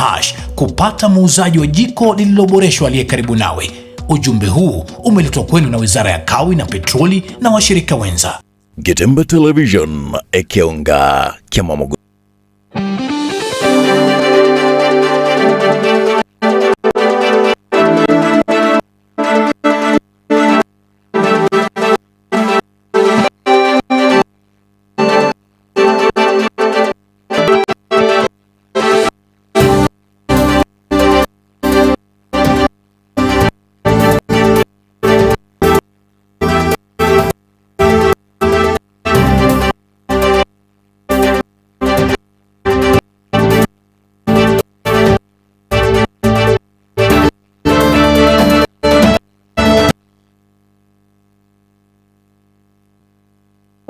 Hash kupata muuzaji wa jiko lililoboreshwa aliye karibu nawe. Ujumbe huu umeletwa kwenu na Wizara ya Kawi na Petroli na washirika wenza. Getembe Television, ekeonga kiamamogo.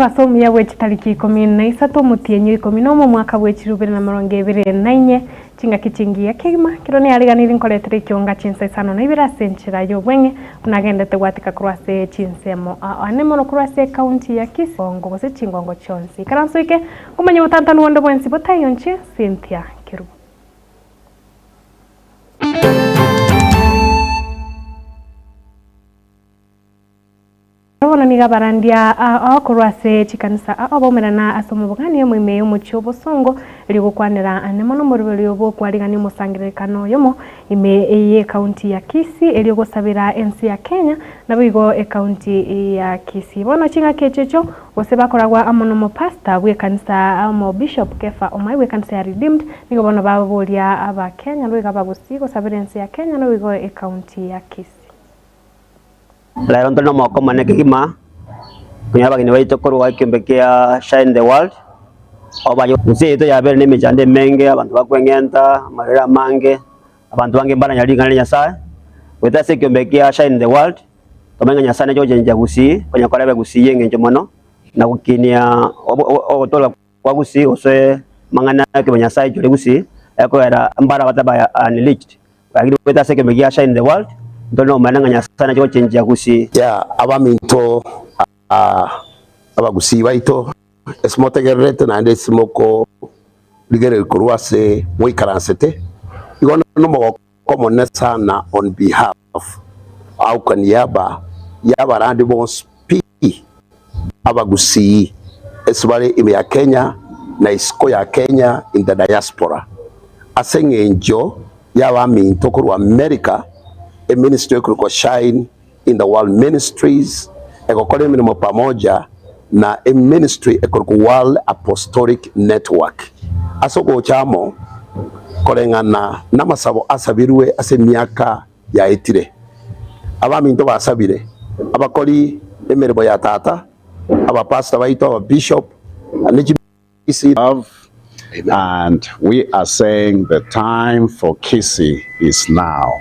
Ase omuya bwe chitariki ikomi na isato omotienyi o ikomi nomo omwaka bwe chirubere na merongo ebere na inye, chingaki chingiya kegima, ekero niariganirie nkoretera ekionga chinsa isano na ibere ase enchera y'obweng'e buna agendete gwatika korwa ase chinsemo ane mono korwa ase ekaunti ya Kisii gongo gose chingongo chionsi. Ikaranso eke nkomanya obotantanu bonde bwensi botaiyo inche Cynthia Kerubo. Bono nigo abarandia ao korwa ase chikanisa ao baumerana ase omobogani omoime y'omochie obosongo, erio gokwanera ane mono omoroberio bw'okwarigania omosangererekano oyomo ime y'ekaunti ya Kisii erio gosabera ense ya Kenya naboigo ekaunti ya Kisii. Bono chingaki echio echio gose bakoragwa amo nomopastor bw'ekanisa omobishop Kefa Omai bw'ekanisa ya Redeemed nigo bono baboria abakenya naboigo abagusii gosabera ense ya Kenya naboigo ekaunti ya Kisii. Rero ntore nomogoko omonene kegima konyora abageni baito korwa ekeombe kia Shine the World, obaye ense yaito yabere na emechando emenge, abanto bakweng'enta, amarwaire amange, abanto bange mbaranyare ring'ana ria Nyasaye. Goetera ase ekeombe kia Shine the World, tomanye ng'a Nyasaye nache gochenchia gusii, konya koreba egusii ya eng'encho mono, na gokinia obo ogotooreka kwa gusii gose amang'ana ya ekemonyasae chore gusii, ekogera mbare abataba unreached. Lakini goeta ase ekeombe gia Shine the World, ntore nobomaene ng'a Nyasae nache gochenchia gusii. Yeah, abaminto abagusii baito, ase motegererete naende ase mokorigereria korwa ase moikaransete, igo nomogoko omonene sana on behalf au kwa niaba y'abarandi bonsi pi abagusii ase bare ime ya Kenya na isiko ya Kenya in the diaspora ase eng'encho y'abaminto korwa America eministry ekorokwa Shine in the World Ministries egokora emeremo pamoja na eministry ekorokwa World Apostolic Network ase ogocha amo koreng'ana namasabo asabirwe ase emiaka yaetire. Abaminto basabire, abakori emeremo ya Tata, abapastor baito, ababishop, ne chi. Love and we are saying the time for Kisii is now.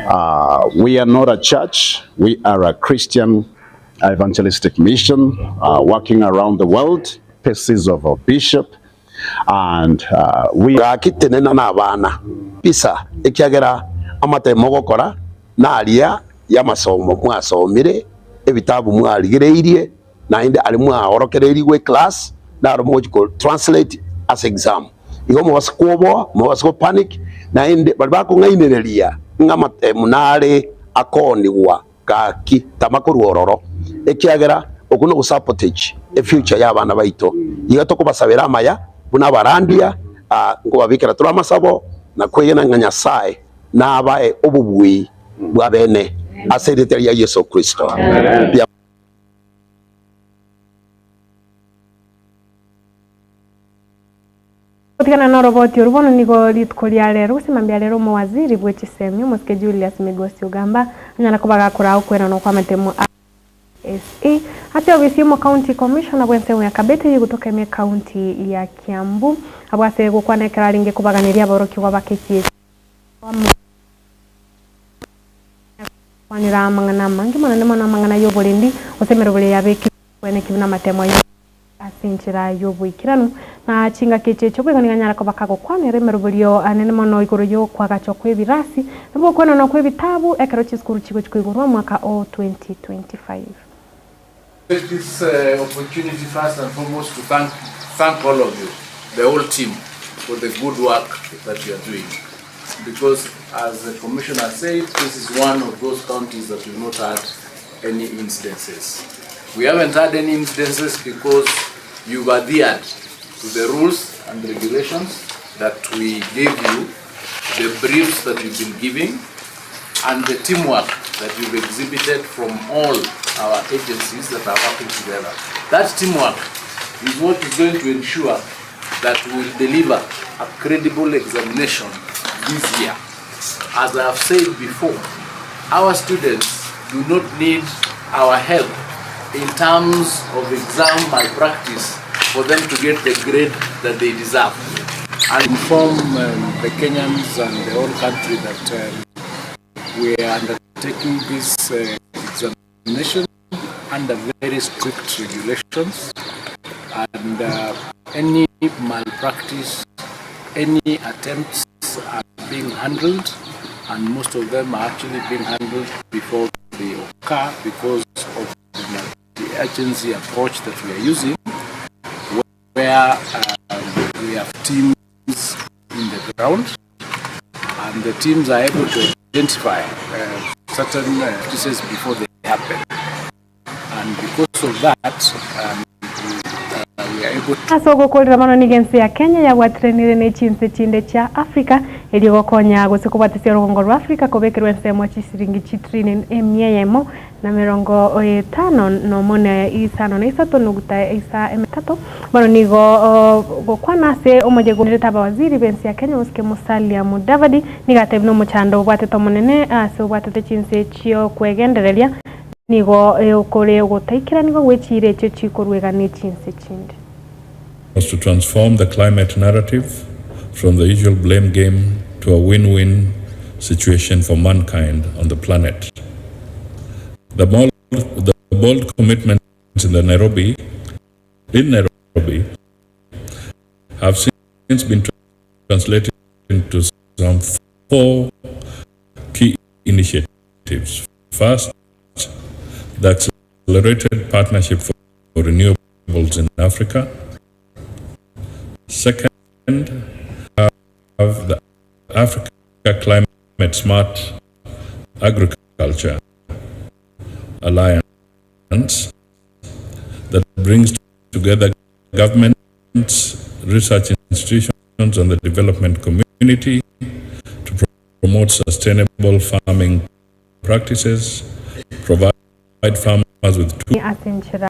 Uh, we are not a church, we are a Christian evangelistic mission uh, working around the world, pieces of our bishop and uh, we Gaki tenena nabana, bisa, ekiagera amatemo ogokora naria y'amasomo mwasomire, ebitabu mwarigereirie, naende aria mwaorokereirigwe eclass, naro mogochia ko translate ase exam. Igo mobase kwoboa, mobase go panic, naende baria bakong'ainereria ng'a amatemo nare akoonigwa gaki tama korwa ororo, ekiagera okwo nogosabotage efuture y'abana baito. Iga tokobasabera amaya buna abarandia, nkobabekera tore amasabo na kwegena ng'a Nyasae nabae obobui bwa bene ase erieta ria Yeso Kristo. Gotigana noroboti orwo bono nigo rituko ria rero gose mambia rero omowaziri bwe chisemi omosike Julius Migosi Ogamba anyara koba gakoraa okwenanwa kwa amatemo a SE ase obisi y'omo county commissioner bw'ensemo ya Kabete eyio gotoka ime ekaunti ya Kiambu abwo ase gokwana ekero arenge kobaganeria aborokigwa ba KCSE Kwanera amang'ana amange mono mono amang'ana y'oborendi, gose emeroberio yabekirwe nekibi namatemo ayio ase enchera y'oboikeranu. Na chingaki echi echio boigo nigo anyare koba kagokwanera emeroberio anene mono igoro y'okoagachwa kw'ebirasi, na bw'okwenanwa kw'ebitabu ekero chisukuru chigochia koigorwa omwaka o 2025. Take this opportunity first and foremost to thank, thank all of you, the whole team. for the good work that you are doing because as the commissioner said, this is one of those counties that we've not had any incidences. We haven't had any incidences because you've adhered to the rules and regulations that we gave you, the briefs that we've been giving, and the teamwork that you've exhibited from all our agencies that are working together. That teamwork is what is going to ensure that we will deliver a credible examination this year. As I have said before, our students do not need our help in terms of exam malpractice for them to get the grade that they deserve. And inform the Kenyans and the whole country that we are undertaking this examination under very strict regulations and any malpractice, any attempts are being handled and most of them are actually being handled before they occur because of the multi-agency approach that we are using, where we have teams in the ground and the teams are able to identify certain practices before they happen. And because of that, we are able Ase ogokorera mono nigo ense ya Kenya yabwatiranire ne chinse chinde chia Africa erio gokonya gose kobwatesia orogongo rwa Africa kobekerwa ensemo chisiringi chitrillion emia eyemo na emerongo etano nomo na isano na isato nuguta isa emetato. Bono nigo gokwana ase omoyega onerete abawaziri b'ense ya Kenya Mosike Musalia Mudavadi nigo atebire na omochando obwatete omonene ase obwatete chinse chiokwegendereria nigo okore ogotaikeraniwa gwe chiira echio chikorwega ne chinse chinde. Was to transform the climate narrative from the usual blame game to a win-win situation for mankind on the planet. The bold commitments in Nairobi have since been translated into some four key initiatives. First, the accelerated partnership for renewables in Africa. Second, have the Africa Climate Smart Agriculture Alliance that brings together governments, research institutions, and the development community to promote sustainable farming practices, provide farmers with Ase enchera.